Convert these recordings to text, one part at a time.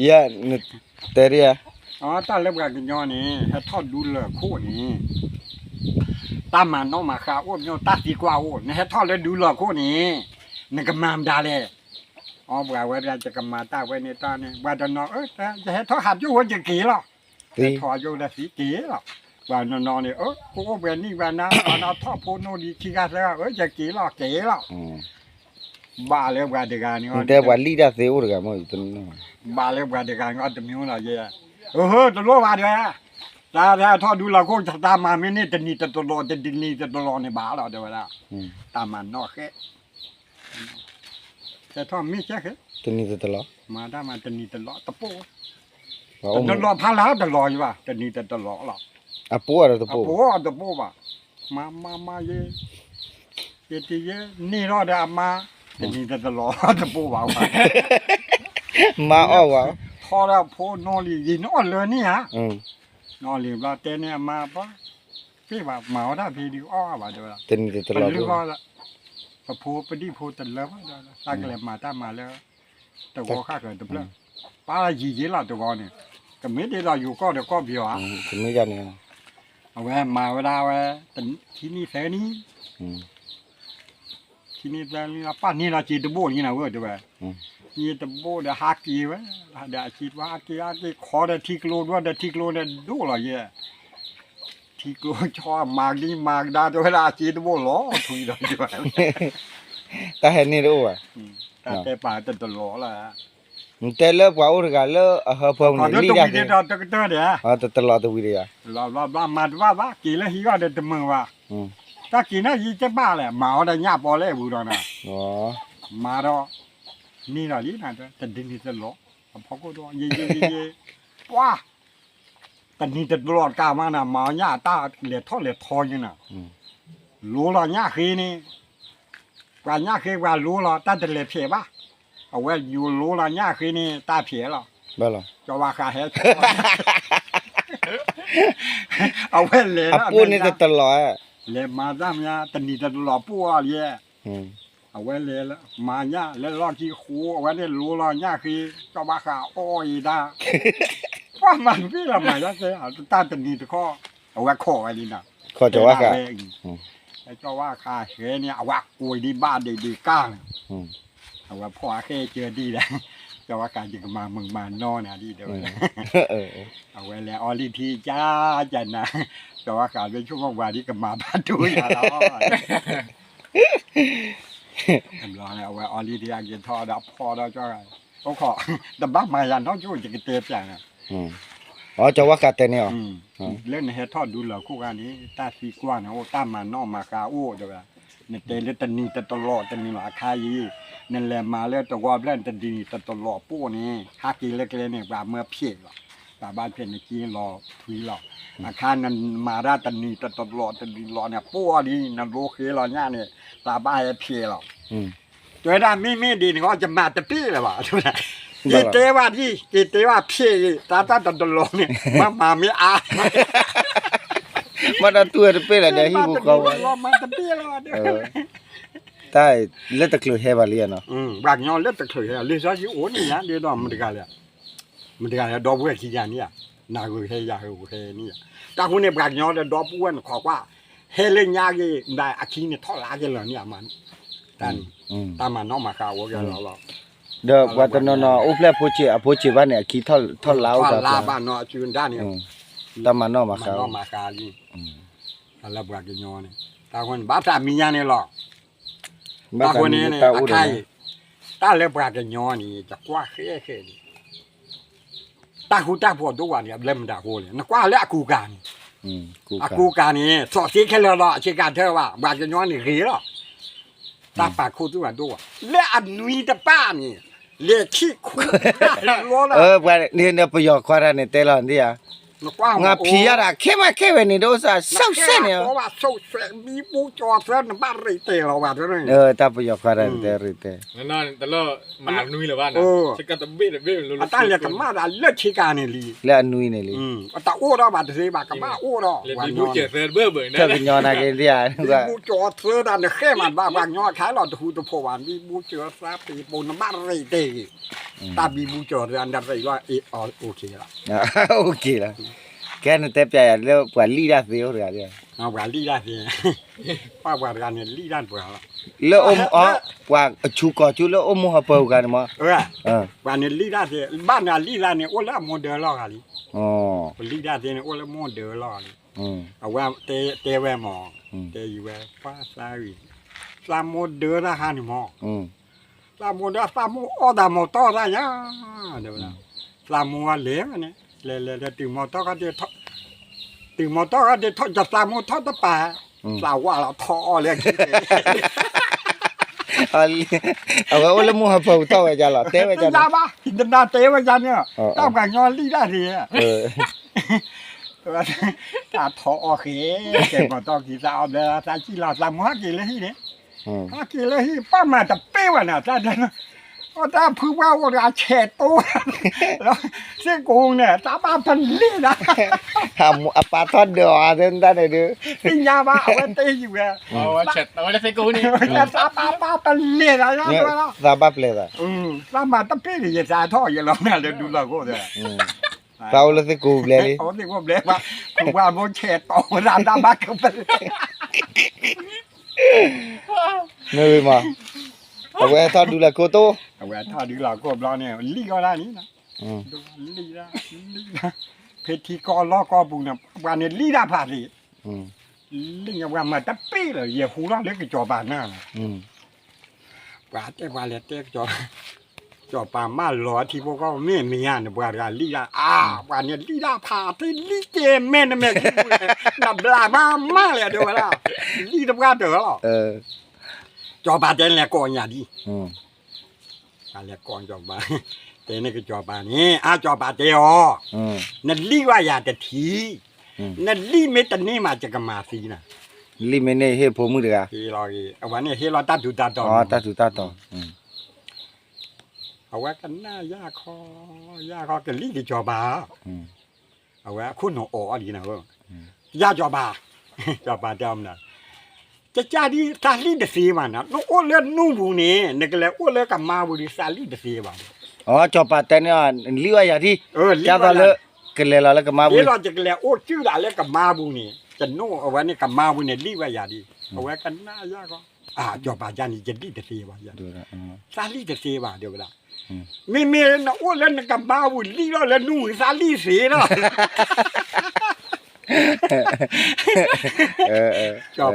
ယဲ, နတဲဒ်ဧါ. တၢ်လၢပှၤကညီန့ၣ် ဟဲထီၣ်ဒူလၢၢ်ခိၣ်န့ၣ် တၢ်မၤနီၣ်မၤဃါအိၣ် မ့ၢ်တၢ်သံကွၢ်အိၣ်, နဟဲထီၣ်လၢဒူလၢၢ်ခိၣ်န့ၣ် နကမၤမတၤလဲၣ်. အီ ပှၤဝဲဒၣ် ယကမၤတၢ်ဝဲန့ၣ်တၢ်န့ၣ် ပှၤတနီၤ ယဟဲထီၣ်ဟးပျိၢ်ဝဲယက့ၤလီၤ. ဟဲထီၣ်ယိၣ်ဒီးသံက့ၤလီၤ. ပှၤနီၤနီၤန့ၣ် ကအိၣ်ပှဲၤနံၣ်ပှၤနၤ ပှၤနီၤထီၣ်ဖိနီၣ်လံခံဂၤသၢဂၤ အၢ ယက့ၤလီၤ က့ၤလီၤ. ဘၣ်လၢပှၤတဂၤန့ၣ် တဲပှၤလံၣ်တၢ်သ့အိၣ်တဂၤမ့ၢ် ဘၣ်လၢပှၤတဂၤန့ၣ် အတမံၤလီၤယဲ, အဟၢ တလိၣ်ဘၣ်တဲ, တၢ်ထီၣ်ဒူလၢၢ်ခိၣ် တၢ်မၤမ့ၢ်န့ၢ်တနံၤတတလီၤ တနံၤတတလီၤန့ၣ်ဘၣ်လီၤ တဲဝဲဒၣ်, တၢ်မၤနီၣ်ဃဲ, ဟဲထီၣ်မ့ၢ်ကဲဃဲ, တနံၤတတလီၤ, မၤတၢ်မၤတနံၤတလီၤ တပိၢ်, တလီၤဖးလၢတလီၤယဘၣ် တနံၤတတလီၤလီၤ, အပိၢ်တပိၢ်, အပိၢ်တပိၢ်ဘၣ်, မၤမၤမၤယဲ ယတယဲန့ၢ်ထီၣ်ဒီးအမါ, တနံၤတတလီၤတပိၢ်ဘၣ်ဝဲ, မၤအီၣ်ဝဲ, ထီၣ်ဒီးဖိနီၢ်လံၤ ယံၤနီၢ်လၢန့ၣ်ဧါ, နီၢ်လံၤဘျီတဲန့ၢ်အမါဘၣ်, သ့ၣ်ဘၣ်မၤဝဲဒၣ်ဖဲဒုးအီၣ်ဘၣ်တဲဝဲဒၣ်, တနံၤတတလီၤ, ပဖိပဒံၣ်ဖိတလၢဘၣ်တဲဝဲဒၣ် သးကလဲၤမၤတၢ်မၤလၢ တဂီၤဃၣ်ဃၢၤတဖျၢၣ်, ပၢ်ယံၤယ့လီၤတဂီၤန့ၣ်, ကမ့ၢ်ဒ်သိးယိၤကီၢ်ဒီးကီၢ်ပယီၤဧါ, တမ့ၢ်ယၤန့ၣ် အဝဲမၤဝဲဒၣ်ဝဲ, ခံနံၣ်သၢနံၣ်, ခံနံၣ်သၢနံၣ် ပၢ်န့ၢ်လီၤစ့တဘိၣ်လံနၤဝဲတဲဝဲ, စ့တဘိၣ်ဒီးဟးက့ၤဝဲ, ဒီးအစ့တဘိၣ်ဟးက့ၤဟးက့ၤခီဒီးထံကျိဒိၣ်ဒီးထံကျိန့ၣ်ဒိၣ်လီၤယဲ, ထံကျိဆီမၤကဒံမၤကဒါတဲဝဲဒၣ်အစ့တဘိၣ်လီၤထွံဒီးတဲဝဲ, တၢ်ဟဲန့ၢ်တအိၣ်ဘၣ်, တၢ်တဲပာ်တတလီၤလီၤ နတဲလၢပှၤအိၣ်တဂၤလၢအဟၢဖၢပူၤန့ၣ် လံၣ်တၢ်သ့, တလီၤတဝံၤတယၤ, မၤတဘၣ်ဘၣ် က့ၤလၢဟံးဂီၢ်ဒီးတမုာ်ဘၣ်, တၢ်က့ၤန့ၣ်ယံၤတဘၣ်လဲၣ် မၤအီၤဒီးညၣ်ပီလဲၣ်ပူၤဒီးနၤ, မၤဒီး, န့ၢ်ဒီးလံနၤ တဒ်န့ၣ်တလီၤ, အဖီခိၣ်ဒီး ယံၤယံၤယံၤယံၤ, ပှၤ တနံၤတတလီၤတကးမးနၤ မၤအီၤညၣ်အတၢ်လဲၤထီၣ်လဲၤထီယဲနၤ, လိၤလီၤညၣ်ဃ့န့ၣ်, ပှၤညၣ်ဃ့ပှၤလိၤလီၤ တၢ်တလဲၤဖျဲးဘၣ်, အဝဲယိၤလိၤလီၤညၣ်ဃ့န့ၣ် တၢ်ဖျဲးလီၤ, ကၠီၤဝါဃးဟဲ, အဝဲလဲၤလီၤ, အပိၢ်န့ၣ်တတလီၤ, လဲၤမၤတၢ်မၤ တနံၤတတလီၤပိၢ်အီၤလံ အဝဲလဲၤလၢမၤညၣ်လၢလီၢ်ခံဃိ အဝဲန့ၣ်လိၤလီၤညၣ်ဃ့, ကၠီၤဝါဃးအီၣ်အံၤတၢ်, ပှၤမၤတဘၣ်လီၤမၤညၣ်ဃ့, တၢ်တနံၤတခီ, အဝဲခိးဝဲလံနၤ, ကၠီၤဝါဃး, ကၠီၤဝါဃးဃဲန့ၣ် အဝဲကိးဒံးဘၣ်ဒံးဒံးကၢ်န့ၣ်, အဝဲဖီၣ်အဃဲကၢဒံးဒီး, ကၠီၤဝါဃးယကမၤမုာ်မၤနီၢ်န့ၣ်ဒ်တဲဝဲ, အဝဲလဲၤအီလံထံကၢကၢနၤ, ကၠီၤဝါဃးလၢဆိကမိၣ်ပှၤဒ်ကမၤဘၣ်ဒိယၤလီၤ တဘျီန့ၣ် အဝဲအီလံဒံးအက့ၤထီၣ်ဒီးဖီၣ်ဒီးကၠီၤ, အိၣ်ခိး, တဘၣ်မၤယၤနီတကၠိ ယကတဲပျးနၤ, အကၠီၤဝါဃးတဲန့ၣ်အီၤ, လၢနဟဲထီၣ်ဒူလၢၢ်ခိၣ်ဂၤန့ၣ် တၢ်သံကွၢ်န့ၣ်အိၣ် တၢ်မၤနီၣ်မၤဃါအိၣ်တဲဝဲ, နတဲလၢတနံၤတတလီၤတနံၤလီၤအခါအံၤ, နလဲၤမၤလၢတဝီဖျၢၣ်န့ၣ် တနံၤတတလီၤပိၢ်န့ၣ် ဟးက့ၤလၢကျဲန့ၣ် ပှၤမၢဖျဲးလီၤ, ပှၤဘၣ်ဖျဲးနက့ၤလီၤထွံလီၤ, အခါနမၤတၢ်တနံၤတတလီၤတနံၤလီၤန့ၣ် ပိၢ်အီၤလံ နလိဃ့လီၤညၣ်န့ၣ် ပှၤဘၣ်ဟဲဖျဲးလီၤ တဲဝဲဒၣ်မ့မ့ၢ်ဒ်န့ၣ် ကမၤတပ့ၢ်လၢၤဘၣ်, က့ၤတဲဘၣ်ဒ်, က့ၤတဲဘၣ်ဖျဲးအံၤ တၢ်တၢ်တတလီၤန့ၣ် မၤမၤမ့ၢ်အါ, မ့ၢ်တၢ်တူၢ်တပ့ၢ်လၢၤဒီးဟံၣ်ပူၤဃီဝဲ, မၤတပ့ၢ်လၢၤဘၣ်, တၢ်လၢတချုးဟဲဘၣ်လံနီၤ, ပှၤကညီလၢတချုးဟဲ လံာ်စီဆှံအိၣ်န့ၣ်ယါ ဒ်သိးမတၤတဂၤလဲၣ်, မတၤတဂၤလဲၣ် ဒီပုၢ်ဝဲၢ်ခံဂၤန့ၣ်ဧါ, နဂုာ်ဟဲယၤဟဲဟဲန့ၣ်ဧါ, တၢ်ဃိန့ၣ် ပှၤကညီဒီပုၢ်ဝဲၢ်န့ၣ်ခိးကွၢ်, ဟဲလၢညါက့ၤ အခံန့ၣ်ထီၣ်လါက့ၤလၢာ်န့ၣ်မး, တၢ်န့ၣ်, တၢ်မၤနီၣ်မၤဃါအိၣ်က့ၤလီၤလီၤ, ဒီးပှၤတနီၤနီၤ အိၣ်ဖျဲၣ်ဖိဆံး အဖိဆံးဘၣ်န့ၣ် အခံထီၣ်လါအိၣ်, ထီၣ်လါဘၣ်နီၤ အစုဒၣ်န့ၣ်, တၢ်မၤနီၣ်မၤဃါ, မၤနီၣ်မၤဃါလံ, တၢ်လၢပှၤကညီန့ၣ်, တၢ်ဃိန့ၣ် ဘၣ်သးမံညါန့ၣ်လီၤ တၢ်ဃိန့ၣ် အခါအံၤ, တၢ်လၢပှၤကညီန့ၣ် ယကွၢ်ဃဲဃဲန့ၣ်, တၢ်ဃူတၢ်ဖိးဒိၣ်ဝဲန့ၣ် လၢမတၤဃိလဲၣ် နကွၢ်လၢအကူကၤန့ၣ်, အကူကၤန့ၣ် စီးသ့ခဲလၢာ်လီၤ အဆ့ကၤထၢဘၣ် ပှၤကညီန့ၣ်ဂ့ၤလီၤ, တၢ်ပာ်ခိၣ်သူၣ်ဝဲဒိၣ်ဝဲ လၢအနွံတပၣ်န့ၣ်, လဲၤခံခူ, ပှၤန့ၣ်ပယီၤခွါတၢ်န့ၣ်တဲလီၤဒ်ဧါ, နကွၢ် ငါဖံးယၤဒၣ် ခဲမးခဲဝဲန့ၣ် ဒီးအိၣ်စး ဆုတ်ဆက်န့ၣ် နဘၣ်ရံတဲလီၤဝဲ တၢ်ပယီၤခွါတၢ်တဲရံတဲ အတၢ်လဲၤကမၣ်ဒၣ်လၢဆ့ကၤန့ၣ်လံ လၢအနွံန့ၣ်လံ တအိၣ်ဒီးဘၣ်တသ့ဘၣ် ကဘၣ်အိၣ်ဒီး ထၢၣ်ကညီနၤက့ၤ ဘံဘူကၠီၤသၢတၢ်နဃဲမးဘၣ် ပှၤကညီခါလီၤတဟူတဖိးဘၣ် ဘံဘူကၠီၤသၢပံၤပိ နဘၣ်ရံတဲဂ့ၤ တၢ်ဘံဘူကၠီၤသၢနရံလီၤ OK လီၤ OK လီၤ ကဲနတဲပျးယၤလၢပှၤလံၣ်တၢ်သ့အိၣ်တဂၤ ပှၤလံၣ်တၢ်သ့ ပှၤပှၤတဂၤန့ၣ်လံၣ်တၢ်ပှၤလီၤ လၢ ပှၤအဆူကီၢ်ဆူလၢအိၣ်မူဟီၣ်ပၢၤဂၤန့ၣ်မး ပှၤန့ၣ်လံၣ်တၢ်သ့ ဘၣ်နၤလံၣ်တၢ်န့ၣ် အိၣ်လၢအမိၢ်ဒၢလီၢ်ဂၤလံ ပလံၣ်တၢ်သ့န့ၣ် အိၣ်လၢမိၢ်ဒၢလီၢ်ဂၤလံ အဝဲတဲဝဲမး တဲယံၤဝဲ ပှၤသးဂ့ၤ သးမိၢ်ဒၢတၢ်ဟါန့ၣ်မး သးမိၢ်ဒၢသးမိၢ်အီၣ်တၢ်မီၤတီၢ်တၢ်ညါ တဲဝဲဒၣ် သးမိၢ်ဝဲလဲၤဝဲန့ၣ် လဲၤလဲၤလဲၤ တုၤမီၤတီၢ်ခီၣ်ဒ့ တုၤမီၤတီၢ်ခီၣ်ဒ့ထီၣ် ယသးမိၢ်ထီၣ်တပၤ သးဝါလီၤထီၣ်အီၣ်လၢခံ အဝဲအိၣ်လၢမိၢ်ဟီၣ်ပၢၤကတီၢ်ဝဲဒၣ်လီၤ တဲဝဲဒၣ် ယတနာ်တဲဝဲဒၣ်န့ၣ် တၢ်ပှၤကညီလံၣ်တၢ်သ့ တၢ်ထီၣ်အီၣ်ဃ့ ကဲမီၤတီၢ်ခံ သးအီၣ်ဘျဲ သးစံၣ်လီၤ သးမိၢ်ဟဲက့ၤလၢဟံၣ်န့ၣ် ဟဲက့ၤလၢဟံၣ် ပၢ်မၤတပ့ၢ်ဘၣ်န့ၣ် တၢ်တဲ အတၢ်ဖုပှၢ်အိၣ်တဂၤဆဲးတိ သ့ၣ်ကိာ်န့ၣ် တၢ်ဘၣ်ပလဲၤဒီး အပၢ်ထီၣ်ဒၢးအီၤတၢ်န့ၣ်ဒုး သ့ၣ်ညါဘၣ် အဝဲတဲယံၤဝဲ သးဘၣ်ပလဲၤဒီး သးဘၣ်ပလဲၤဒီး သးမၤတပ့ၢ်န့ၣ် ယသးထီၣ်ယလီၤမ့ၢ်လၢဒူလီၢ်ခိၣ်ဒီး သးအိၣ်လၢသ့ၣ်ကိာ်ဘျဲလံ သ့ၣ်ကိာ်ဘျဲ ဖုပှၢ်မိၢ်ဆဲးတိ သးဘၣ်ကပလဲၤ မ့ၢ်မး အဝဲထီၣ်ဒူလီၢ်ခိၣ်တိ အဝဲထီၣ်ဒူလီၢ်ခိၣ်ဘျီန့ၣ် လံၣ်အီၣ်ဒၣ်န့ၣ် လံၣ်ဒၣ် လံၣ်ဒၣ် ဖဲထံကီၢ်လီၢ်ကီၢ်ပူၤန့ၣ် ပှၤန့ၣ်လံၣ်ဒၣ်ဖးသ့ လံၣ်ပှၤမၤတပ့ၢ်လၢ ယဟူထီၣ်လၢကစီၤပၤနၢ်လီၤ ပှၤတဲပှၤလဲၤတဲကစီၤ ကစီၤပၤမၢလီၤထံဖိကီၢ်ဖိ မ့ၢ်မ့ၢ်ဧါန့ၣ် ပှၤတဂၤလံၣ်ဒၣ် အါ ပှၤန့ၣ်လံၣ်ဒၣ်ဖးသ့ လံၣ်ကဲမဲနမဲာ် နဘျးမးမးလဲၣ် တဲဝဲဒၣ် လံၣ်တပှၢ်တၢၢ်လီၤ ကစီၤပၤတဲလဲၤကိးညါဒ် လဲၤကိးကစီၤပၤ တဲန့ၣ်ကစီၤပၤန့ၣ် အါ ကစီၤပၤတဲအီၤ နလံၣ်ဝဲယၤတထံၣ် နလံၣ်မ့ၢ်တန့ၢ်မး ယကမၤသံနၤ လံၣ်မ့ၢ်န့ၢ်ဟ့ၣ်ဖိမုၣ်တဂၤ အဝဲန့ၣ်ဟ့ၣ်လီၤတၢ်ထူးတၢ်တီၤ တၢ်ထူးတၢ်တီၤ အဝဲကနၣ်ယၢ်ခီ ယၢ်ခီကလံၣ်ကစီၤပၤ အဝဲအခိၣ်နူာ်အီၣ်အီၣ်ဒ်နၤဧၢ ယၢ်ကစီၤပၤ ကစီၤပၤတဲအီၤမနုၤ ကကၢ်ဒ်သးလံၣ်တသ့ဘၣ်နၤ နအိၣ်လၢနူၢ်ပူၤန့ၣ် နကလဲၤအိၣ်လၢကမါပူၤဒ်သးလံၣ်တသ့ဘၣ် အကစီၤပၤတဲန့ၣ် လံၣ်ဝဲယၤဒ် ကၢ်သိးလၢ ကလဲၤလီၤလၢကမါပူၤ လံၣ်လီၤ ယကလဲၤအိၣ်စုၣ်ဒၣ်လၢကမါပူၤန့ၣ် ယနိၣ်အဝဲန့ၣ်ကမါပူၤန့ၣ် လံၣ်ဝဲယၤဒ် အဝဲကနၣ်ယၢ်ခီ အကစီၤပၤယၤန့ၣ် ယလံၣ်တသ့ဘၣ် သးလံၣ်တသ့ဘၣ်တဲဝဲဒၣ် မ့မ့ၢ်နအိၣ်လၢနကမါပူၤလံၣ်လီၤလၢနူၢ်သးလံၣ်သ့လီၤ ကစီၤ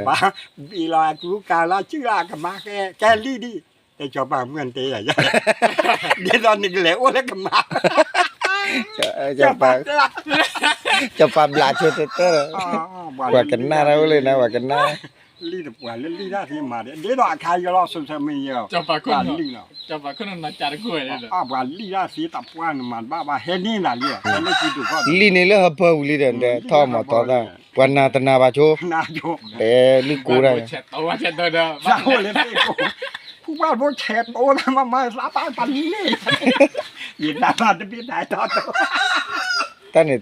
ပၤ ဘံၣ်လီၤအကူကၤလီၤစုၣ်လီၤအကမါဃဲ ကဲလံၣ်ဒံၣ် တဲကစီၤပၤမုၢ်နတဲယၤ ဒ်သိးနကလဲၤအိၣ်လၢကမါ ကစီၤပၤ ကစီၤပၤဘျးဆိတတၢၢ် ပှၤကနၣ်တၢ်အိၣ်လၢနၤ ပှၤကနၣ် လံၣ်တပှၤလၢလံၣ်တၢ်သ့မး ဒ်သိးအခါယလီၤ social media လံၣ်လီၤ ပှၤလံၣ်တၢ်သ့တပှၢ်န့ၣ်မၤတဘၣ်ဘၣ် ဟဲန့ၢ်နၤလံ ဟဲန့ၢ်စုတူာ်ခီၣ် လံၣ်န့ၣ်လၢဟၢဖၢပူၤလံဒီး ထီၣ်မၤတီသး ပှၤနၤတနၤဘၣ်ဆိ တဲလံၣ်ကိးတၢ် သးအိၣ်လၢသ့ၣ်ကိး ဖုပှၢ်ဖိဆဲးတိသးမးမး သးဘၣ်ပလံၣ် ယသးဘၣ်တဘ့ၣ်တၢ်ထီၣ်တိ တၢ်န့ၣ်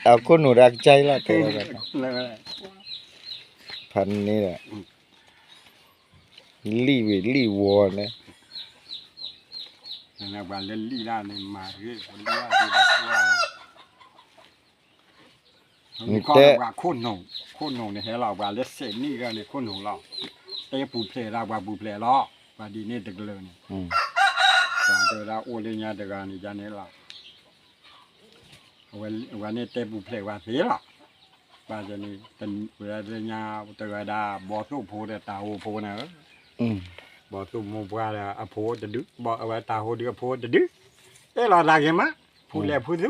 အခိၣ်နူာ်ဒီးအကစၢ်လီၤတဲ ဖးန့ၣ်ဒီး လံၣ်ဝံၤလံၣ်ဝီၤန့ၣ် ပှၤလၢလံၣ်ဒၣ်န့ၣ်မၤဂ့ၤ ပှၤလံၣ်ဒၣ်သ့တပှၢ်လီၤ တဲ ပှၤခိၣ်နူာ် ခိၣ်နူာ်န့ၣ်ဟဲလီၤ ပှၤလၢစဲးနံၣ်ဂၤန့ၣ်ခိၣ်နူာ်လီၤ တဲပူၤဖျဲးဒၣ်ပှၤပူၤဖျဲးလီၤ ပှၤဒ်န့ၣ်တကလုာ်န့ၣ် ပှၤတဲဒၣ်အိၣ်လၢညါတဂၤန့ၣ်ယၤန့ၣ်လီၤ အဝဲန့ၣ်တဲပူၤဖျဲးဝဲသ့လီၤ ပှၤန့ၣ် ဝဲလၢညါတဂၤဒၣ် ဘီသိၣ်ဖိဒီးတၤဟိဖိန့ၣ် ဘီသိၣ်မိၢ်ပှၢ်ဒီးအဖိတဒု အဝဲတၤဟိဒုအဖိတဒု အဲၣ်လီၤသးဂ့ၤမး ဖူလဲၤဖူသူ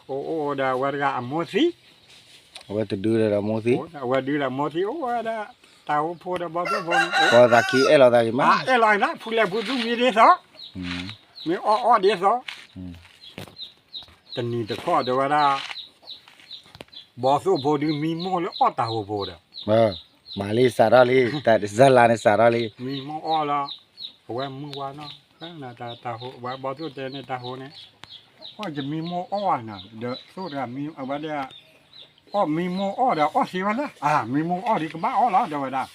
အိၣ်အိၣ်ဒီးအဝဲတဂၤအမိၢ်သံ အဝဲတဒုဒီးအမိၢ်သံ အဝဲဒုဒီးအမိၢ်သံ အိၣ်ဝဲဒၣ် တၤဟိဖိဒီးဘီသိၣ်ဖိန့ၣ် ပှၤသးခံအဲၣ်လီၤသးဂ့ၤမး အဲၣ်လီၤသး ဖူလဲၤဖူသူမ့ၢ်ဒ်သိး မ့ၢ်အီၣ်အီၣ်ဒ်သိး တနံၤတခီၣ်တဲဝဲဒၣ်, ဘီသိၣ်ဖိဒုးမံမိၢ်လၢအီၣ်တၢ်ဟိဖိဒီး, မၤလံစးထီၣ်လံ, တၢ်တစၢလါန့ၣ်စးထီၣ်လံ, မံမိၢ်အီၣ်လီၤ, အဝဲမုၢ်ဝါနီၤ, တၢ်ဟိဝဲဘီသိၣ်တဲန့ၣ်တၢ်ဟိန့ၣ်, အီၣ်ယမံမိၢ်အီၣ်ဧါနီၤ, ဒီးသိၣ်တဂၤမံအဝဲဒၣ်, အီၣ်မံမိၢ်အီၣ်ဒီးအီၣ်သ့ဝဲလၢ, အါ မံမိၢ်အီၣ်ဒုးကဘၣ်အီၣ်လီၤ တဲဝဲဒၣ်,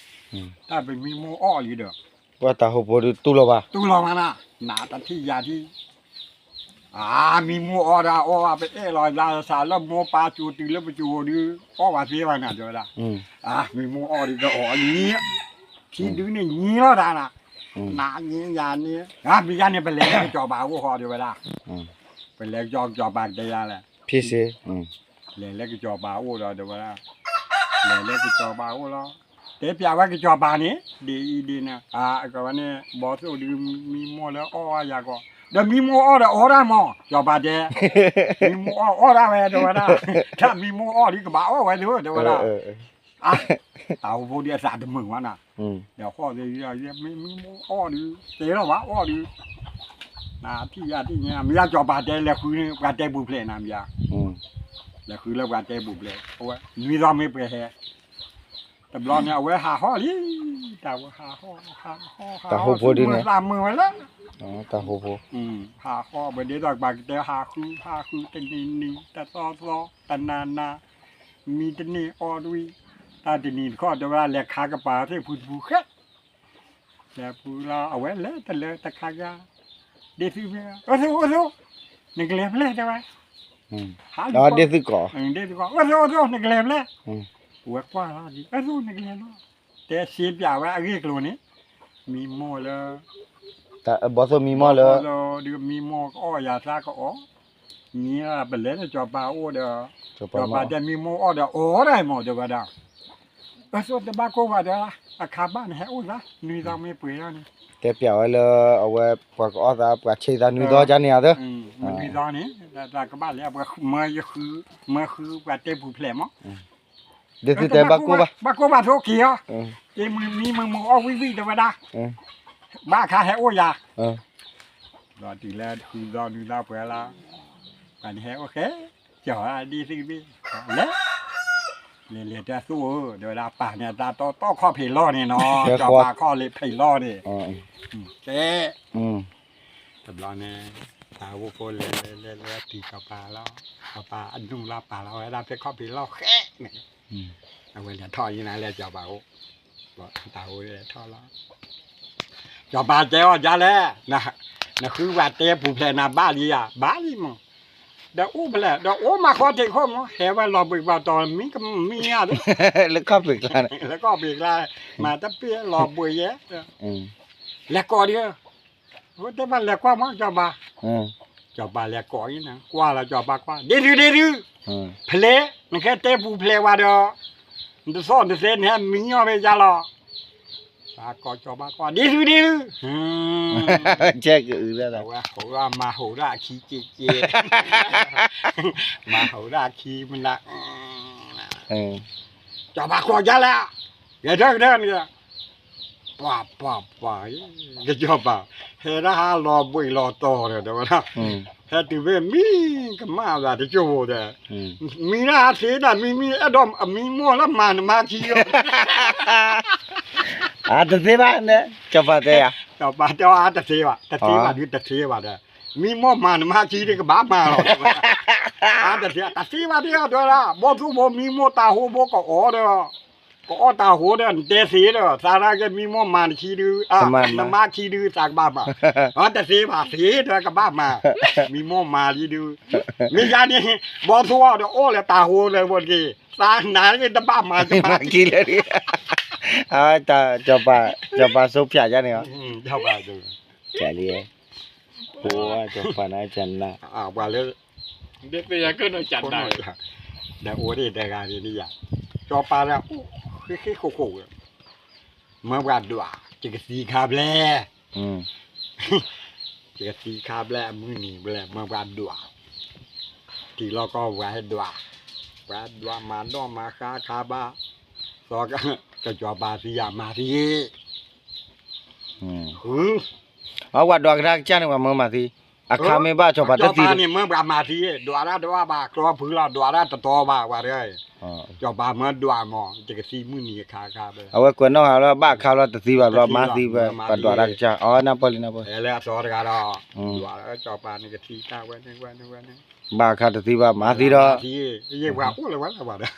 တၢ်ပမံမိၢ်အီၣ်လံဒီး, ပှၤတၢ်ဟိဖိဒုးတူၢ်လိာ်ဘၣ်, တူၢ်လိာ်ဘၣ်နၤ, နတထံၣ်ယၤထံၣ် အါ မံမိၢ်အီၣ်ဒီးအီၣ်ဘၣ် ပအဲၣ်လီၤသးစးလၢမိၢ်ပၢ်ကၠိတုၤလၢပကၠိဒုး အီၣ်ဘၣ်သ့ဘၣ်နၤ တဲဝဲဒၣ်, အါ မံမိၢ်အီၣ်ဒုးကအီၣ်လံ, ထံဒုးန့ၣ်ညံလီၤတၢ်နၤ, နညံယၤန့ၣ် အါ မ့ၢ်ယၤန့ၣ် ပလဲၤလၢကစီၤပၤအိၣ်ဃီ တဲဝဲဒၣ်, ပလဲၤကစီၤ ကစီၤပၤတဲယၤလဲၣ် လဲၤလၢကစီၤပၤအိၣ်ဒီး တဲဝဲဒၣ်, လဲၤလၢကစီၤပၤအိၣ်လီၤ, တဲပျးဝဲကစီၤပၤန့ၣ် ဒ်အံၤဒ်န့ၣ် အကဝဲန့ၣ် ဘီသိၣ်ဒုးမံမိၢ်လၢအီၣ်ဝဲယၤကီး, ဒီးမံမိၢ်အီၣ်ဒီးအီၣ်ဒၣ်မး စီၤပၤတဲ, မံမိၢ်အီၣ်အီၣ်ဒၣ်ဝဲ တဲဝဲဒၣ်, တၢ်မံမိၢ်အီၣ်ဒုးကဘၣ်အီၣ်ဝဲသ့ တဲဝဲဒၣ်, အါ တၢ်ဟိဖိဒုးအသးတမုာ်ဝဲနၤ, ဒီးဃီၣ်သ့ၣ် မံမိၢ်အီၣ်ဒုး တဲလီၤဘၣ်အီၣ်ဒုး, နထံၣ်ယၤထံၣ်ညါ မ့ၢ်ယၤစီၤပၤတဲလဲၤဃုန့ၣ် ပှၤတဲပူၤဖျဲးနၤမ့ၢ်ယၤ, လဲၤဃုလၢပှၤတဲပူၤဖျဲး, အဝဲ နွံသီမ့ၢ်ပှဲၤဟဲ တဘျီန့ၣ် အဝဲဟးဟီၣ်လံ, တၢ်ဝဲဟးဟီၣ် ဟးဟီၣ် ဟးဟီၣ် တၢ်ဟိဖိဒုးန့ၣ် မုၢ်သးမုာ်ဝဲလၢ, တၢ်ဟိဖိ, ဟးဟီၣ် ပဒ့ဒီးပှၤကတဲဟးဃု ဟးဃု တနံၤနံၤ တသီသီ တနၤနၤ, မံတန့ၢ်အီၣ်တဝံၤ, တၢ်တနံၤတခီၣ်တဲဝဲဒၣ် လဲၤခါကပၤသ့ၣ်ဖုတဖုဃဲ, လဲၤဖုလီၤ အဝဲလဲၤတလၢတခါကါ, ဒ့သုမ့ၢ် အိၣ်သုအိၣ်သု, နကလဲၤဖဲလဲၣ်တဲဝဲ, ဟးလံ ဒ့သုကီး ဒ့သုကီး အိၣ်သုအိၣ်သု နကလဲၤဖဲလဲၣ်, ဝဲကွၢ်လီၤ အိၣ်သုနကလဲၤလီၤ, တဲစ့ပျးဝဲအဂ့ၢ်ကျိၤန့ၣ်, မံမိၢ်လၢ ဘီသိၣ်မံမိၢ်လၢ ဒုးမံမိၢ်ကအီၣ်ယၤသးကအီၣ်, မံပလဲၤလၢစီၤပၤအိၣ်ဒီး, စီၤပၤတဲမံမိၢ်အီၣ်ဒီးအီၣ်ဒၣ်မး တဲဝဲဒၣ်, အသိးတဘၣ်ကိၢ်ဘၣ်ဒီး အခါဘၣ်နဟဲအိၣ်သး နွံသီမ့ၢ်ပှဲၤလီၤန့ၣ်, တဲပျးဝဲလၢအဝဲပှၤကအီၣ်သး ပှၤဆံးသးနွံသီကန့ၣ်အသး, နွံသီန့ၣ် တၢ်ကဘၣ်လဲၤ မၢယဃု, မၢဃုပှၤတဲပူၤဖျဲးမး ဒ်သုတဲဘၣ်ကိၢ်ဘၣ်, ဘၣ်ကိၢ်ဘၣ်သိက့ၤအီၤ, မံမံမံမံအီၣ်ဝံၣ်ဝံၣ်တဲဝဲဒၣ်, ဘၣ်အခါဟဲအိၣ်ယၤ, ဒီးတုၤလၢဃုသီနွံသီပှဲၤလီၤ, ပှၤန့ၣ်ဟဲအိၣ်ဃဲ, ကၠီၤဒ်သုဘ့ၣ်, လဲၤ, လဲၤလဲၤတၢ်သူၣ်ဧၢ တဲဝဲဒၣ် ပၢ်န့ၣ်တၢ်တီတီခီၣ်ဖံးလီၢ်န့ၣ်နီၤ, စီၤပၤခီၣ်လ့ၣ်ဖံးလီၢ်န့ၣ်, ကဲ တဘျီန့ၣ် တၢ်အိၣ်ဖိလဲၤလဲၤလဲၤလဲၤတုၤစီၤပၤလီၤ, စီၤပၤအနုာ်လီၤပာ်လီၤဝဲဒၣ်ဖဲခီၣ်ဖံးလီၢ်ဃဲန့ၣ်, အဝဲလဲၤထီၣ်အံၤနၤလဲၤစီၤပၤအိၣ်, တၢ်အိၣ်လဲၤထီၣ်လီၤ, စီၤပၤတဲအီၤဒ်လဲၣ်, နဃုပှၤတဲပူၤဖျဲးနၤဘၣ်လံဧါ, ဘၣ်လံမး, ဒီးအိၣ်ဖဲလဲၣ် ဒီးအိၣ်မးဃီထံးခိၣ်မး ဟဲဝဲလီၤဘှံးပှၤတီၤမံကမံဧါ, လၢခီၣ်ဖံးကျါန့ၣ် လၢခီၣ်ဖံးကျါ, မၤတပ့ၢ်လီၤဘှံးယဲ, လဲၤကိးဒံး, တဲဘၣ်လဲၤကွၢ်မးစီၤပၤ, စီၤပၤလဲၤကိးအံၤနၤ ကွၢ်လီၤစီၤပၤကွၢ် ဒ့ဒုဒ့ဒု, ဖျဲး နကဲတဲပူၤဖျဲးဝဲဒီး, နတသီၣ်နသဲနဟဲမံအီၣ်ဖဲယၤလီၤ, ပၤကိးစီၤပၤကွၢ် ဒ့ဒုဒ့ဒု, ဝဲဟိးမၤဟိးဒၣ်အခံက့က့, မၤဟိးဒၣ်အခံမနုၤ, စီၤပၤကိးယၤလဲၣ်, ဂဲၤထၢၣ်ကတၢၢ်န့ၣ် ပှၤပှၤပှၤ, ကစီၤပၤ, ဟဲဒၣ်ဟးလီၤဘှံးလီၤတီၤဒီး တဲဝဲဒၣ်, ဟဲတုၤဖဲမံကမၣ်သးတကၠိၢ်ဖိဒီး, မံဒၣ်ဟးသ့ဒၣ်မံမံအဲၣ်ဒိးအမံမိၢ်လၢမၤနမါခံလီၤ, အတသ့ဘၣ်န့ၣ် စီၤပၤတဲယၤ, စီၤပၤတဲအီၤအတသ့ဘၣ်, တသ့ဘၣ်ဒုးတသ့ဘၣ်ဒီး, မံမိၢ်မၤနမါခံဒုးကဘၣ်မၤလီၤ, အတသ့, တသ့ဘၣ်တဲအီၤတဲဝဲဒၣ်, ဘီၣ်သူၣ်ဘိမံမိၢ်တၢ်ဟိဘိကအီၣ်ဒီး ကအီၣ်တၢ်ဟိဒီး နတဲသ့ဒီး သးဒၣ်ကဲမံမိၢ်မၤနခံဒုး, နမါခံဒုး သးကဘၣ်မၤ, တသ့ဘၣ်သ့ဒီးကဘၣ်မၤ, မံမိၢ်မၤလံဒုး, မ့ၢ်ယၤန့ၣ် ဘီၣ်သူၣ်အီၤဒီးအီၣ်လၢတၢ်ဟိလၢဝဲတက့ၢ်, သးနၤတဘၣ်မၤ မၤခံလၢာ်, စီၤပၤစိဖၠးယါန့ၣ်, ကလံ, ပှၤစီၤပၤနၤကနၣ်, ပှၤလၢ ဒီးအိၣ်ဒံးတဂၤန့ၣ်ယၤ, စီၤပၤလၢ ဃ့ဃ့ခိၣ်ခိၣ်, မၢပှၤဒွး, ယကသံခါဘျဲၣ်, ယကသံခါဘျဲၣ် အမုၢ်နံၤဘျဲၣ် မၢပှၤဒွး, တုၤလီၤကီၢ်ပှၤဟဲဒွး, ပှၤဒွးမၤဒီၣ်မၤဃါခါဘၣ်, စီၤကစီၤပၤသံယၤမၤသံ, ဃု, အဝဲဒွးကဒါကစၢ်န့ၣ် ပှၤမၢမၤသံ အခါမ့ၢ်ဘၣ် စီၤပၤတသံန့ၣ် မၢပှၤမၤသံ, ဒွးတၢ်တဘၣ်ဘၣ် ကျီဖုလီၤ ဒွးတၢ်တတီဘၣ်ဝဲဒီး, စီၤပၤမၢဒွးမး ယကသံမုၢ်နံၤအခါခါ, အဝဲကွဲးနီၣ်ဟးလၢဘၣ်အခါလီၤ တသံဘၣ်ဘျီ မၤသံဝဲ ပှၤဒွးတၢ်ကစၢ် အီ နၢ်ပၢၢ်လံ နၢ်ပၢၢ်, စီၤပၤနကသံတၢ်ဝဲန့ၣ်ဝဲန့ၣ်ဝဲန့ၣ်, ဘၣ်အခါတသံဘၣ် မၤသံဒီး, ယဝဲအိၣ်လၢၤဝဲလၢၤဘၣ်ဒီး,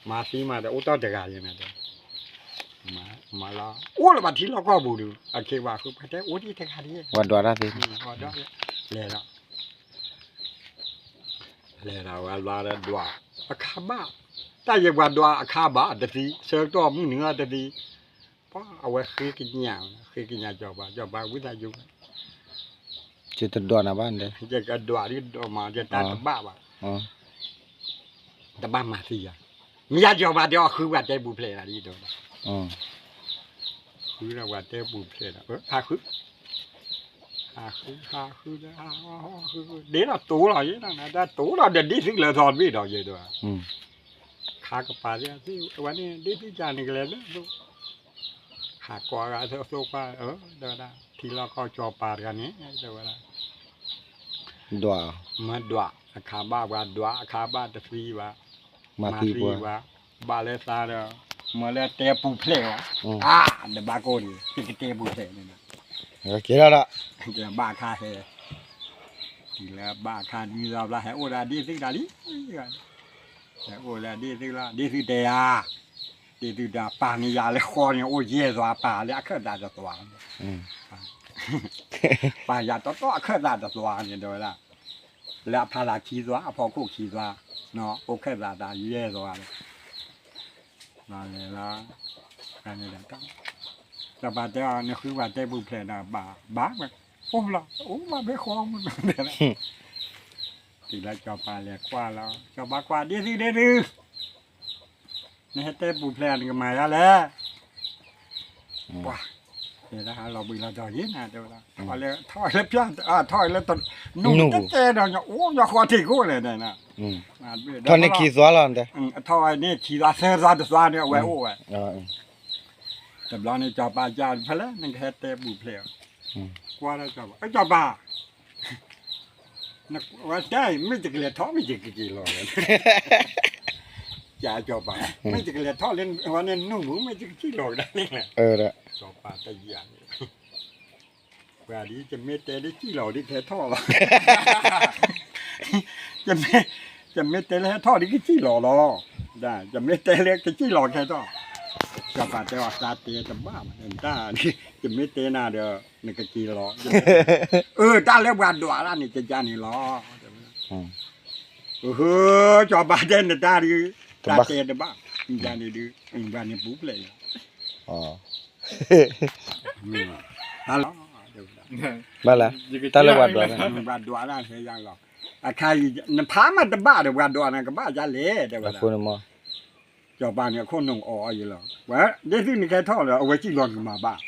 မၤသံမးဒီး အိၣ်တ့ၢ်တဂၤယဲန့ၣ်ဒီး မၤလီၤ အိၣ်လၢၤဘၣ်ထံလီၢ်ကီၢ်ပူၤဒီး အခ့ဝဲဃုဖဲတဲအိၣ်ဒံးတဂၤဒ်, ပှၤဒွးတၢ်သ့, လဲၤဒီး, လဲၤဒီးဝဲဘျီဒီးဒွး, အခါဘၣ်, တၢ်ယဲပှၤဒွးအခါဘၣ်တသံ ဆၢကတီၢ်မုၢ်နံၤအီၤတသံ, ပှၤအဝဲဃ့ကညး, ဃ့ကညးစီၤပၤ စီၤပၤဝံသးစူၤ ယတဒွးနၤဘၣ်, ယကဒွးဒ်ဒွးမး ယတၢ်တဘၣ်ဘၣ် တဘၣ်မၤသံယၤ, မ့ၢ်ယၤစီၤပၤတဲအီၤ ဃုပှၤတဲပူၤဖျဲးလီၤဒ်ဒီး, ဃုဒီးပှၤတဲပူၤဖျဲးဒီး ဟးဃု, ဟးဃု ဟးဃု ဟးဃု ဒ်သိးတိၤလီၤယဲ, တၢ်တိၤလီၤဒီးဒ်သုလၢထီတဘ့ၣ်ဒီးယဲဒီး, ခါကပၤသ့ၣ်သ့ၣ် ဝဲန့ၣ်ဒ်သုကန့ၣ်ကလဲၤလၢသိး, ဟးကိးဂၤသိးသိးကွၢ်, တဲဝဲဒၣ် ထံလီၢ်ကီၢ်စီၤပၤတဂၤန့ၣ် တဲဝဲဒၣ် ဒွး, မၢဒွး အခါဘၣ်ပှၤဒွး အခါဘၣ်တသံဘၣ်, မၤသံပှၤ, ဘၣ်လၢသးဒီး, မၢလၢတဲပူၤဖျဲးအီၤ, အါ, နဘၣ်ကိၢ်န့ၣ် သုကတဲပူၤဖျဲးန့ၣ်, ကဲထီၣ်ဒီး, ဘၣ်ခါဟဲ, တုၤလၢဘၣ်ခါနွံသီဘျီ ဟဲအိၣ်ဒီးဒ်သုတၢ်လံ, ဟဲအိၣ်လၢဒ်သုလီၤ ဒ်သုတဲယၤ, ဒ်သုတၢ်ပာ်န့ၢ်ယၤလၢဃီန့ၣ် အိၣ်ယဲၢ်သွါပာ်လၢအခၢၣ်သးတသွါ, ပာ်ယၤတီတီအခၢၣ်သးတသွါန့ၣ် တဲဝဲဒၣ် လၢအဖီလာ်ခံသွါ အဖီခိၣ်ခံသွါ, အိၣ်ခၢၣ်သးတၢ်ယဲၢ်သွါလီၤ, လီၤလဲၤလီၤ, စီၤပၤတဲအီၤ နဃုပှၤတဲပူၤဖျဲးဒီးဘၣ်, ဘၣ်ဝဲ, အိၣ်ဘျီ အိၣ်ဘၣ်ဖဲဃီမုၢ်နၤ, တုၤလၢစီၤပၤလဲၤကွၢ်လီၤ စီၤပၤကွၢ်ဒ်သုဒ်သု နဟဲတဲပူၤဖျဲးနကမၤယါလဲၣ်, ပှၤ, တဲဒၣ်ဟးလီၤဘှံးလီၤတီၤယဲနၤ တဲဝဲဒၣ်, ထီၣ်လၢဖၠၣ်, ထီၣ်လၢ, နူၢ်တဲတဲဒီး အိၣ်ညီဃီထံးခိၣ်လဲၣ်, ထီၣ်န့ၢ်ခံသွါလီၤ, ထီၣ်ဝဲန့ၣ်ခံသွါသၢသွါတသွါန့ၣ် အဝဲအိၣ်ဝဲ, တဘျီန့ၣ် စီၤပၤကဖဲလဲၣ် နကဟဲတဲပူၤဖျဲး, ကွၢ်ဒီးစီၤပၤ, စီၤပၤ ဝဲတဲ မ့ၢ်ယကလဲၤထီၣ် မ့ၢ်ယကက့ၤလီၤလဲၣ်, ကစီၤပၤ, မ့ၢ်ယကလဲၤထီၣ်လၢဝဲန့ၣ်နူၢ်ပူၤ မ့ၢ်ယကစံၣ်လီၤကဒါန့ၣ်လဲၣ်, စီၤပၤတယာ်န့ၣ်, ပှၤဒ်ယမ့ၢ်တဲလၢစံၣ်လီၤဒ်ကဟဲထီၣ်လီၤ, ယမ့ၢ်တဲလၢဟဲထီၣ်ဒ်ကစံၣ်လီၤလီၤ, ယမ့ၢ်တဲလၢကစံၣ်လီၤကဟဲထီၣ်, စီၤပၤတဲအီၤ သးတဲတဘၣ်ဘၣ်, တၢ်, ယမ့ၢ်တဲနၤဒီး နကက့ၤလီၤ, အၢ တၢ်လၢပှၤဒွးတၢ်န့ၣ် ကကန့ၣ်လီၤ, အၢ စီၤပၤတဲနတၢ်ဒုး, တၢ်တဲတဘၣ်, ယန့ၣ်ဒုး, ဘၣ်န့ၣ်ပူၤဖျဲးယၤ, တၢ်လၢ, ဘၣ်လၢ, တၢ်လၢပှၤဒွးတၢ်န့ၣ်, ပှၤဒွးတၢ်ဟဲယၤလီၤ, အခါအံၤ နဖးမးတဘၣ်ဒီး ပှၤဒွးနၤကဘၣ်ယၤလဲၣ် တဲဝဲဒၣ်, အဃိန့ၣ်မ့ၢ် စီၤပၤန့ၣ် အခိၣ်နူာ်အီၤအီၤယဲလီၤ, ဝဲ, ဒ်သုနကဟဲထီၣ်လီၤ အဝဲစံၣ်လီၤနကမၤဘၣ်,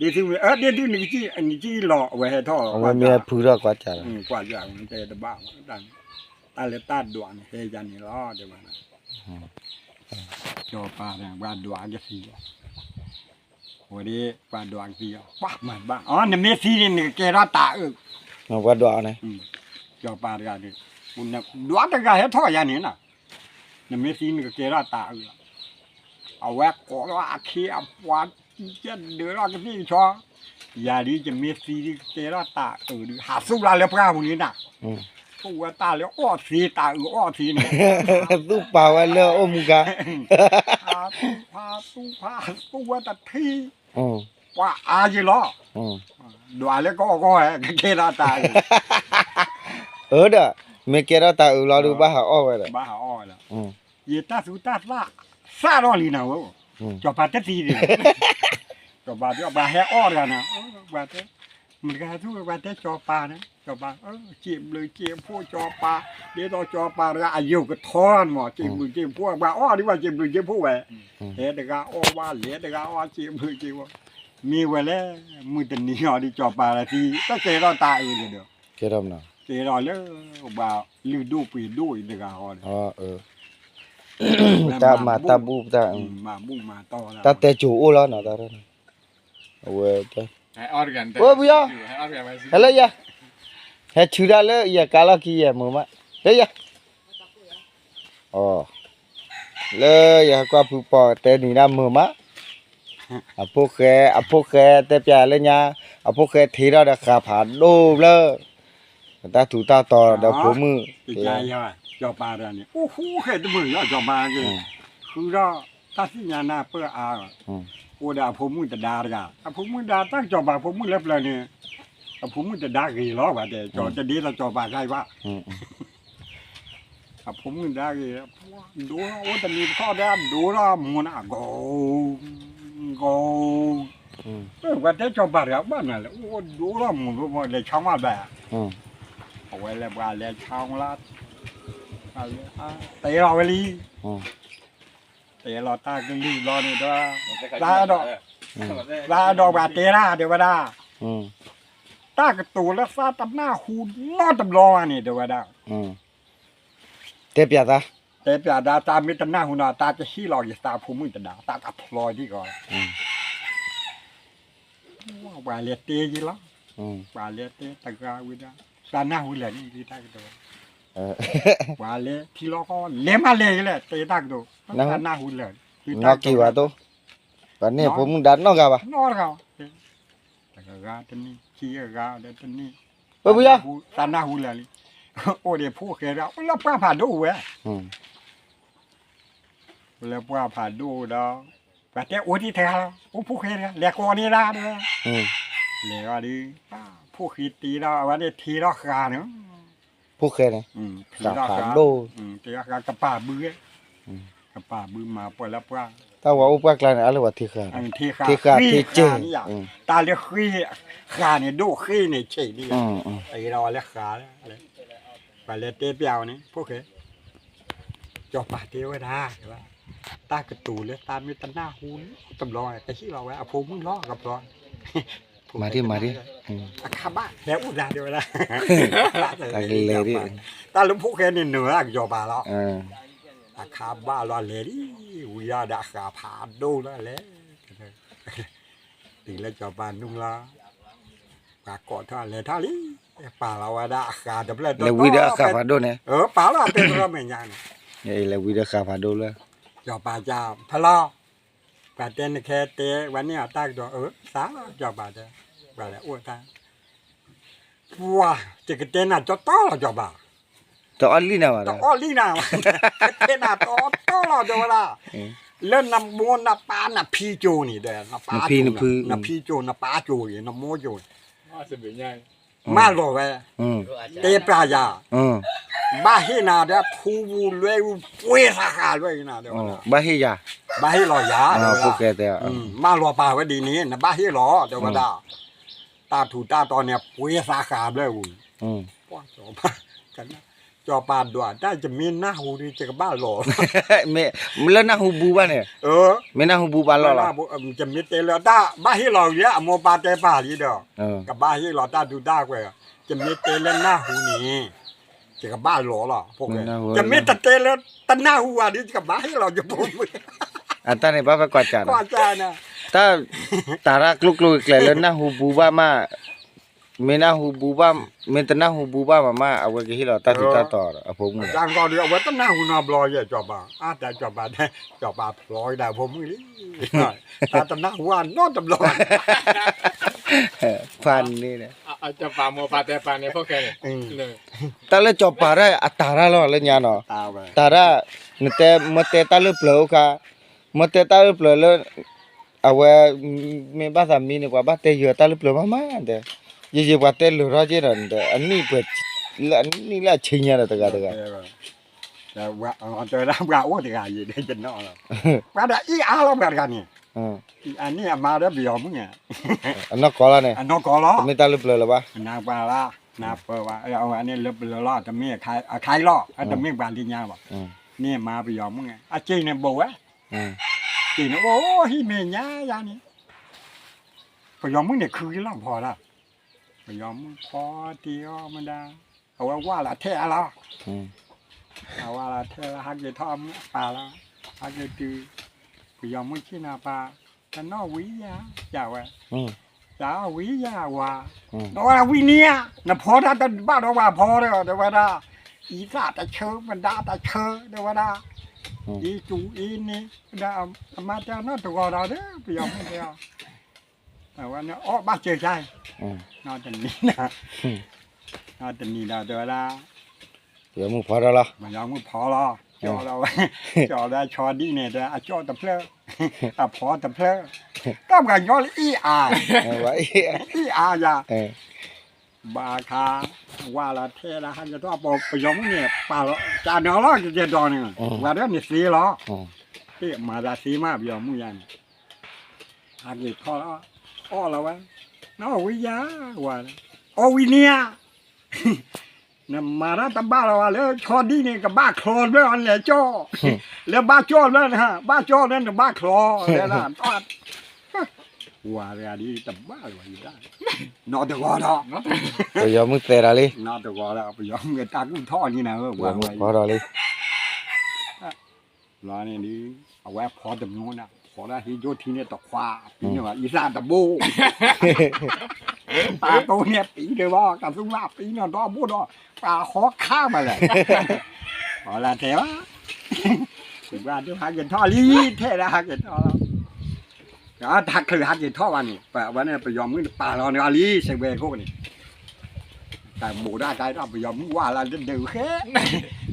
ဒ်သု, ဒ်သုနကစံၣ်, နစံၣ်လီၤ အဝဲဟဲထီၣ်လီၤ, အဝဲမ့ၢ်ဟဲဖုထီၣ်ကွၢ်ကၢ်လီၤ, ကွၢ်ကၢ်တဲတဘၣ်, တၢ်လၢတၢ်ဒွးန့ၣ် ဟဲယၤန့ၣ်လီၤ တဲဝဲဒၣ်, စီၤပၤန့ၣ် ပှၤဒွးကသံလီၤ, ဝဲဒၣ် ပှၤဒွးကသံလီၤ, ပှၤမၤတဘၣ်, အီ နမ့ၢ်သံန့ၣ် နကကဲထီၣ်တၤအုး, ပှၤဒွးန့ၣ်, စီၤပၤတဂၤန့ၣ်, ဒွးတဂၤဟဲထီၣ်ယၤန့ၣ်လီၤ နမ့ၢ်သံနကကဲထီၣ်တၤအုးလီၤ, အဝဲကိးထီၣ်အခ့အပှၤ, ကဒုးထီၣ်ကသံၣ်ကဆီ, ယၤဒ်ယမ့ၢ်သံဒ်ကကဲထီၣ်တၤအုးဒုး ဟးသူၣ်လၢ်လၢပှၢ်ပူၤလံနၤ, သူၣ်ဝဲတၢ်လၢအီၣ်သ့ တၤအုးအီၣ်သ့န့ၣ်, သူၣ်ပာ်ဝဲလၢအအိၣ်မူကါ, ဟးသူၣ်ဖးသူၣ်ဖး သူၣ်ဝဲတထံၣ် ပှၤအါယံလီၤ, ဒွးလၢကအီၣ်ကီၢ်ဝဲ ကကဲထီၣ်တၤအုး, အၢဒီး, မ့ၢ်ကဲထီၣ်တၤအုးလီၤဒုး ဘၣ်ဟးအီၣ်ဝဲဒီး, ဘၣ်ဟးအီၣ်ဝဲလီၤ, ယတၢ်သူတၢ်သၣ်, သၣ်ထီၣ်လံနၤဧၢ, စီၤပၤတသံန့ၣ်, စီၤပၤဒုး ပှၤဟဲအီၣ်တဂၤန့ၣ်, ပှၤတဲ, မတၤဂၤဟဲသူၣ်ဝဲ ပှၤတဲစီၤပၤန့ၣ်, စီၤပၤ, စံးဘျုးစံးဖှိၣ်စီၤပၤ, ဒ်သိးစီၤပၤတဂၤအယိာ်ကထီန့ၣ်မး စံးဘျုးစံးဖှိၣ် ပှၤအီၣ်ဒ်ပှၤစံးဘျုးစံးဖှိၣ်ဝဲ, ဟဲတဂၤအီၣ်ဘၣ် လဲၤတဂၤအီၣ် စံးဘျုးစံးဖှိၣ်, မ့ၢ်ဝဲလဲၣ်, မုၢ်တနံၤအီၤဒ်စီၤပၤသံ တကဲထီၣ်တၤအုးဒီး, ကဲထီၣ်မနုၤ, ကဲထီၣ်လၢ, ပှၤလုၢ်ဒိၣ်ပှ့ၤဒိၣ်အံၤတဂၤအီၤဒီး, တၢ်မၤတၢ်ဘူၣ်တၢ်, မၤဘူၣ်မၤတီၢ်, တၢ်တဲကိၤအိၣ်လီၤနီၤ တၢ်, အဝဲ, အိၣ်ပယီၤ, ဟဲလၢယၤ, ဟဲဆူဒၣ်လၢယကါလီၢ်ခံယဲၢ်မုာ်မး, လၢယၤ, လၢယဟဲကွၢ်ဖုပီၤတဲနံၤဒၣ်မုာ်မး, အဖိၣ်ဃဲ အဖိၣ်ဃဲတဲပျးလၢညါ, အဖိၣ်ဃဲထံထီၣ်ဒီးဃာ်ဖးဒိၣ်ဘျၢ, တၢ်ထူးတၢ်တီၤဒီးဖိမုၣ်, ကၠီၤပၤတဂၤန့ၣ် အိၣ်ဃူဃဲတမုာ်လီၤ ကၠီၤပၤက့ၤ, ဃုထီၣ်တၢ်သ့ၣ်ညါနၢ်ပၢၢ်အါ, အိၣ်ဒီးအဖိမုၣ်တဒါတဂၤ, အဖိမုၣ်ဒါတၢ်ကၠီၤပၤဖိမုၣ်လၢပျၢၤန့ၣ်, အဖိမုၣ်တဒါဂ့ၤလီၤဘၣ်တဲ ကၠီၤတဒ့ဒီးကၠီၤပၤခဲအံၤဘၣ် အဖိမုၣ်ဒါဂ့ၤ, ဒိၣ်ထီၣ်အိၣ်တနံၤတခီဒီး ဒိၣ်ထီၣ်မူၤနၤ ဂီၤ, ဂီၤ, ပှၤတဲကၠီၤပၤတဂၤဘၣ်နၤလဲၣ် အိၣ်ဒိၣ်ထီၣ်မူၤလိလဲၤဆါဝဲဘၣ်, အဝဲလဲၤပှၤလဲၤဆါလၢ, တဲလီၤဝဲလံ, တဲလီၤတၢ်ကလုၢ်ဘျီန့ၣ်ဒီး, သးဒီး, သးဒီးပှၤတဲတၢ်တဲဝဲဒၣ်, တၢ်ကတိၤလၢသးတနၢ်ဟူနီတဘျီဘၣ်န့ၣ် တဲဝဲဒၣ်, တဲပျးသး, တဲပျးဒၣ် တၢ်မ့ၢ်တနၢ်ဟူနီၤ တၢ်ကဟ့ၣ်လီၤက့ၤသးဖိမုၣ်တဒါ တၢ်တဖျီဒံးကီး, ပှၤလဲၤတဲယံၤလီၤ, ပှၤလဲၤတဲတဂၤဝံၤဒီး, သးနၢ်ဟူလၢာ်န့ၣ်လံတၢ်ကတိၤ, ပှၤလဲၤထံလီၤကီၢ် လဲၤမးလဲၤယလဲၣ် တဲတၢ်ကတိၤ, သးနၢ်ဟူလၢာ်, နက့ၤဘၣ်တိ, ပှၤန့ၣ်ဖိမုၣ်ဒါနီတဂၤဘၣ်, နီတဂၤ, တဂၤတနံၣ် ခံဂၤဒီးတနံၣ်, ပှၤပယီၤ, သးနၢ်ဟူလၢာ်လံ, အိၣ်ဒီးဖိၣ်ဃဲတဂၤ အိၣ်လၢပှၢ်ဖးဒိၣ်ဝဲ လၢပှၢ်ဖးဒိၣ်ဒီး, ပှၤတဲအိၣ်ဒံးတဂၤလီၤ အိၣ်ဖိၣ်ဃဲတဂၤ လဲၤကိးန့ၢ်ဒၣ်တဲဝဲ, လဲၤအီၤဒီး, ဖိၣ်ဃဲတ့ထီၣ် အဝဲန့ၣ်ထ့ထီၣ်ဃာ်န့ၣ်, ဖိၣ်ဃဲန့ၣ်, ဃာ်ဖးဒိၣ်, တ့ထီၣ်ဃာ်ကပာ်ဘု, ကပာ်ဘုမၤပှဲၤလၢပှၢ်, တၢ်ဝဲအိၣ်ပှၢ်ကျါန့ၣ် အါလၢပှၤထ့ဃာ်, ထ့ဃာ်, ဃ့ဃာ်န့ၣ်ယါ, တၢ်လၢဃ့, ဃာ်န့ၣ်ဒိၣ်ဃ့န့ၣ်ဆံးဒံး, အအံၤဒီးဝဲလၢဃာ်လၢ, ပှၤလဲၤတဲပျးအီၤန့ၣ် ဖိၣ်ဃဲ ကၠီၤပၤတဲဝဲဒၣ်, တၢ်ကတိၤလၢသးမ့ၢ်တနၢ်ဟူတဘျီ ကဟ့ၣ်လီၤဝဲအဖိမုၣ်လီၤကဖျီ, မၤဒံးမၤဒံး, အခါဘၣ်ဟဲအိၣ်ဒၣ်တဲဝဲဒၣ်, တၢ်ကလဲၤဒံး, တၢ်လၢဖိၣ်ဃဲန့ၣ်နုာ်ဝဲကၠီၤပၤလီၤ, အခါဘၣ်လီၤလဲၤဒံး, ဝံၤဒီးအဃာ်ဖးဒိၣ်လီၤလဲၤ တုၤလၢကၠီၤပၤနုာ်လီၤ, ပှၤကိးထီၣ်လဲၤထီၣ်လံ, ပာ်လီၤဝဲဒၣ်အဃာ်တဖျၢၣ်, လဲၤဝံၤဒီးအဃာ်ဖးဒိၣ်န့ၣ်, ပာ်လီၤအပဲတြီမဲာ်ညါန့ၣ်, လဲၤဝံၤဒီးဃာ်ဖးဒိၣ်လၢ, ကၠီၤပၤကၢ်ဖဲလီၤ, ပှၤတဲနခဲတဲဝဲန့ၣ်အတၢ်ကတိၤ အၢ သးလီၤကၠီၤပၤတဲ, ပှၤလဲၤအိၣ်တၢ် ပှၤ, ယကတဲနၤတီတီလီၤကၠီၤပၤ, တအီၣ်လံနၤဘၣ်, တအီၣ်လံနၤ, ယကတဲနၤတီတီလီၤတဲဝဲဒၣ်, လၢနမိၢ်နပၢ်နဖံကၠိန့ၣ်ဒီး, နဖံကၠိ နပၢ်ကၠိအံၤ နမိၢ်ကၠိ, မၢလီၤဝဲ, တဲပျးယၤ, ဘၣ်ဟ့ၣ်နၤဒီးထူပူၤလွဲပူၤပှ့ၤသးဃာ်လွဲအံၤနၤ, ဘၣ်ဟ့ၣ်ယၤ, ဘၣ်ဟ့ၣ်လီၤယၤ, မၢလီၤပာ်ဝဲဒ်န့ၣ် နဘၣ်ဟ့ၣ်လီၤတဲဝဲဒၣ် တၢ်ထူးတၢ်တီၤန့ၣ် ပှ့ၤသးဃာ်ဘျဲၣ်ပူၤ, ကၠီၤပၤဒွးတၢ် ယမ့ၢ်နၢ်ဟူဒီး ယကဘၣ်လီၤ, လၢနၢ်ဟူဘူးဘၣ်န့ၣ်, မ့ၢ်နၢ်ဟူဘူးဘၣ်လီၤလီၤ, ယမ့ၢ်တဲလၢတၢ်ဘၣ်ဟ့ၣ်လီၤလံ အမိၢ်ပၢ်တဲပာ်လံဒီး, ကဘၣ်ဟ့ၣ်လီၤတၢ်ဒုးတၢ်ကွဲး, ယမ့ၢ်တဲလၢနၢ်ဟူန့ၣ်, ယကဘၣ်လီၤလီၤ, ယမ့ၢ်တတဲလၢတနၢ်ဟူဘၣ်ဒီး ယကဘၣ်ဟ့ၣ်လီၤယဖိမုၣ်, အတၢ်န့ၣ်ဘၣ်ဖဲကွၢ်ကၢ်န့ၣ်, တၢ်, တၢ်ရၣ်ကျိကျိကျဲၤလၢနၢ်ဟူဘူးဘၣ်မး, မ့ၢ်နၢ်ဟူဘူးဘၣ်, မ့ၢ်တနၢ်ဟူဘူးဘၣ်မးမး အဝဲကဟ့ၣ်လီၤတၢ်ထူးတၢ်တီၤအဖိမုၣ်, အဝဲတနၢ်ဟူနီတဘျီယဲၢ်ကၠီၤပၤ, အတၢ်ကၠီၤပၤ, ကၠီၤပၤဖျီကဒါဖိမုၣ်လံ, တၢ်တနၢ်ဟူအနီတဘျီ, ဖးန့ၣ်, တၢ်လၢကၠီၤပၤတၢ်အတၢ်ရၣ်လီၤလၢညါနီၤ, တၢ်ရၣ်, နတဲမ့ၢ်တဲတၢ်လၢပျၢၤအိၣ်ခါ, မ့ၢ်တဲတၢ်လၢပျၢၤလၢ, အဝဲ, မ့ၢ်ဘၣ်သးမံန့ၣ် ပှၤဘၣ်တဲယွၤတၢ်လၢပျၢၤမးမးဒီး, ယယပှၤတဲလၢာ်ထီၣ်က့ဒီး အနံၣ်ပှဲၤ, လၢအနံၣ်လၢအဆံညါဒီးတဂၤတဂၤ ပှၤအိၣ်တဂၤယံၤဒီးယနီၢ်လီၤ, ပှၤဒီးအံၣ်အါလီၤပှၤတဂၤန့ၣ်, အန့ၣ်အမါဒီးပယီၤမုၣ်န့ၣ်, အနီၢ်ကီၢ်လီၤန့ၣ်, အနီၢ်ကီၢ်လီၤ, တမ့ၢ်တၢ်လၢပျၢၤလၢၤဘၣ်, နပှၤလၢ, နပှၤ, အန့ၣ်လၢပျၢၤလီၤ တမ့ၢ်အခါအံၤလီၤ, တမ့ၢ်ပှၤလၢညါဘၣ်, န့ၣ်အမါပယီၤမုၣ်န့ၣ် အစ့န့ၣ်ဘိးဝဲ, စ့န့ၣ်အိၣ်ဟံၣ်မဲာ်ညါယါန့ၣ်, ပယီၤမုၣ်န့ၣ်ခုက့ၤလီၤဖီဒၣ်, ပယီၤမုၣ်ဖီတ့ၢ်အီၤမဒၣ်, အဝဲဝၢ်လီၤထဲအါလီၤ, အဝဲလီၤထဲလီၤ ဟးက့ၤထီၣ်အမုၣ်အပၢ်လီၤ, ဟးက့ၤတုၤ, ပယီၤမုၣ်ဆ့ၣ်နီၤပၢ်, တနီၣ်ဝံၤယါ, ယဝဲ, ယ တၢ်ဝံယၤဝၤ, ဒီးဝဲဒၣ်ဝံနံၤဧါ, နဖီတၢ်တဘၣ်ဒီးပှၤဖီဒီး တဲဝဲဒၣ်, အံသၣ်တဆၢ မဒါတဆၢ တဲဝဲဒၣ်, အံသူအံန့ၣ် ဒီးအမါတဲနီတဂီၤဒီး ပယီၤမုၣ်တဲအီၤ, အဝဲန့ၣ်အီၣ်ဘၣ်စၢၤကါ, နီတနံၤ, နီတနံၤဒီးတဲဝဲဒၣ် ပယီၤမုၣ်ဖီထီၣ်လီၤ, ပယီၤမုၣ်ဖီလီၤ, ကၠီလီၤဝဲ, ကၠီလၢဆီဒံၣ်န့ၣ် တဲအကၠီတဖျၢၣ်, အဖီတဖျၢၣ်, တၢ်ပှၤညီလၢအ့ၣ်အါ, အ့ၣ်အါယၤ, ဘၣ်ခါ, ဝါလီၤထဲလၢဟးက့ၤထီၣ် ပယီၤမုၣ်န့ၣ် ပာ်လီၤကၠီန့ၣ်လီၤ ကကဲဒီးန့ၣ်, ဝဲဒၣ်န့ၣ်သ့လီၤ, မၤသးသ့မး ပယီၤမုၣ်ယၤန့ၣ်, ဟးက့ၤထီၣ်လီၤ, အီၣ်လီၤဝဲ, နီၢ်ဝံယၤဝၤ, အီၣ်ဝံနံၤဧါ နမၤတၢ်တဘၣ်လီၤဘၣ် လၢဆီဒံၣ်န့ၣ် ကဘၣ်ချီဘျၢၣ်အီၤလဲၤကၠီ, လၢဘၣ်ကၠီဘျၢၣ်, ဘၣ်ကၠီဘျၢၣ် နဘၣ်ချီ, ဝၤတဂၤဒ်တဘၣ်လၢၤဘၣ်, နီတဂီၤဒီး, ပယီၤမုၣ်သဲးဒီးလံ, နီတဂီၤဒီး ပယီၤမုၣ်တၢ်ကူၣ်ထီၣ်န့ၣ်နၤဧၢ, ပယီၤမုၣ်ဖီထီၣ်လံ လီၤန့ၣ်ဒ်, အဝဲဖီတမံၤန့ၣ် ဖီဒၣ်ဟ့ၣ်ကၠိထံန့ၣ်တခွါ, ပံန့ၢ်ဘၣ်အံသၣ်တဘိ, ပာ်တိၢ်န့ၣ်ပံတဘိ, ကသူမးပံနီၢ်ဒီဘိဒီး, ပှၤဟီခါမးလဲၣ်, အီလၢတဲဘၣ်, ပှၤဒိဟးက့ၤထီၣ်လံ, ထဲဒၣ်ဟးက့ၤထီၣ်လီၤ, တၢ်ချုးဟးက့ၤထီၣ်ဘၣ်န့ၣ် ပဝဲန့ၣ် ပယီၤမုၣ်တပာ်လီၤန့ၣ်အီၤလံ စဲးဝဲခိၣ်န့ၣ် တၢ်မိၣ်ဒၣ်တၢ်ဒီးပယီၤမုၣ်ဝါလၢတဒုးဃဲ,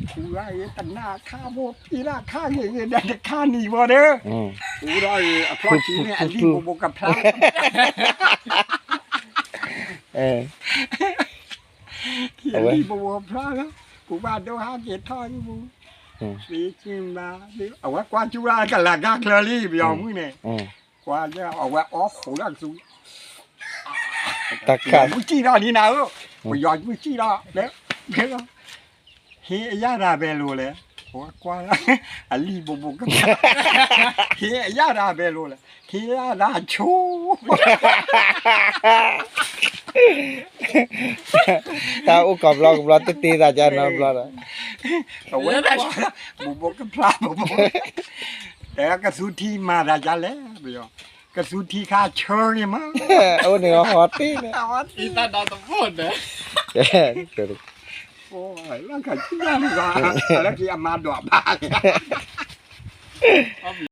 ဃူလၢအံၤတနၢ်ခါဖိ ပံလၢခါဂ့ၤဂ့ၤဒီးတခါနံၤဘီဒီး, ဃူဒီးအံၤအဖျီၣ်ဆံန့ၣ် အလံၣ်ဘိဘိကဖျါ, အလံၣ်ဘိဘိကဖျါလၢ, ပူၤဘၣ်ဒိဟးက့ၤထီၣ်ယမူ, သ့ကၠ့မး, အဝဲကွၢ်ကၠူလၢကလၤကါချၢလံ ပယီၤမုၣ်န့ၣ်, ကွၢ်လၢအဝဲအီၣ်ဃိးလၢကသူ တၢ်ခး ပယီၤမုၣ်စံၣ်ဒီးန့ၣ်နၤဧၢ, ပယီၤမုၣ်စံၣ်ဒီးလၢ, ဟ့အယၣ်တၢ်ဘဲလိာ်လဲၣ်, အဝဲကွၢ်လၢ, အလံၣ်ဘိဘိကဖျါ, ဟ့အယၣ်တၢ်ဘဲလိာ်လဲၣ်, ဟ့အယၣ်တၢ်ဆိ တၢ်အိၣ်ကီးဘျီကဘျီတတ့သးကနီဘျီဒီး, အဝဲ, ဘိဘိကဖျါဘိဘိ, တဲကသူထံမၤသးဒ်လဲၣ်, ပယီၤ, ကသူထံခါဆၢဂ့ၤမး, အိၣ်န့ၣ်ဟီတ့ၢ်န့ၣ်, တၢ်ဒီးတဘိၣ်ဒီး, လၢခါဆံၣ်တၢ်န့ၣ်, လၢခံအမါဒိးဘၣ်လံ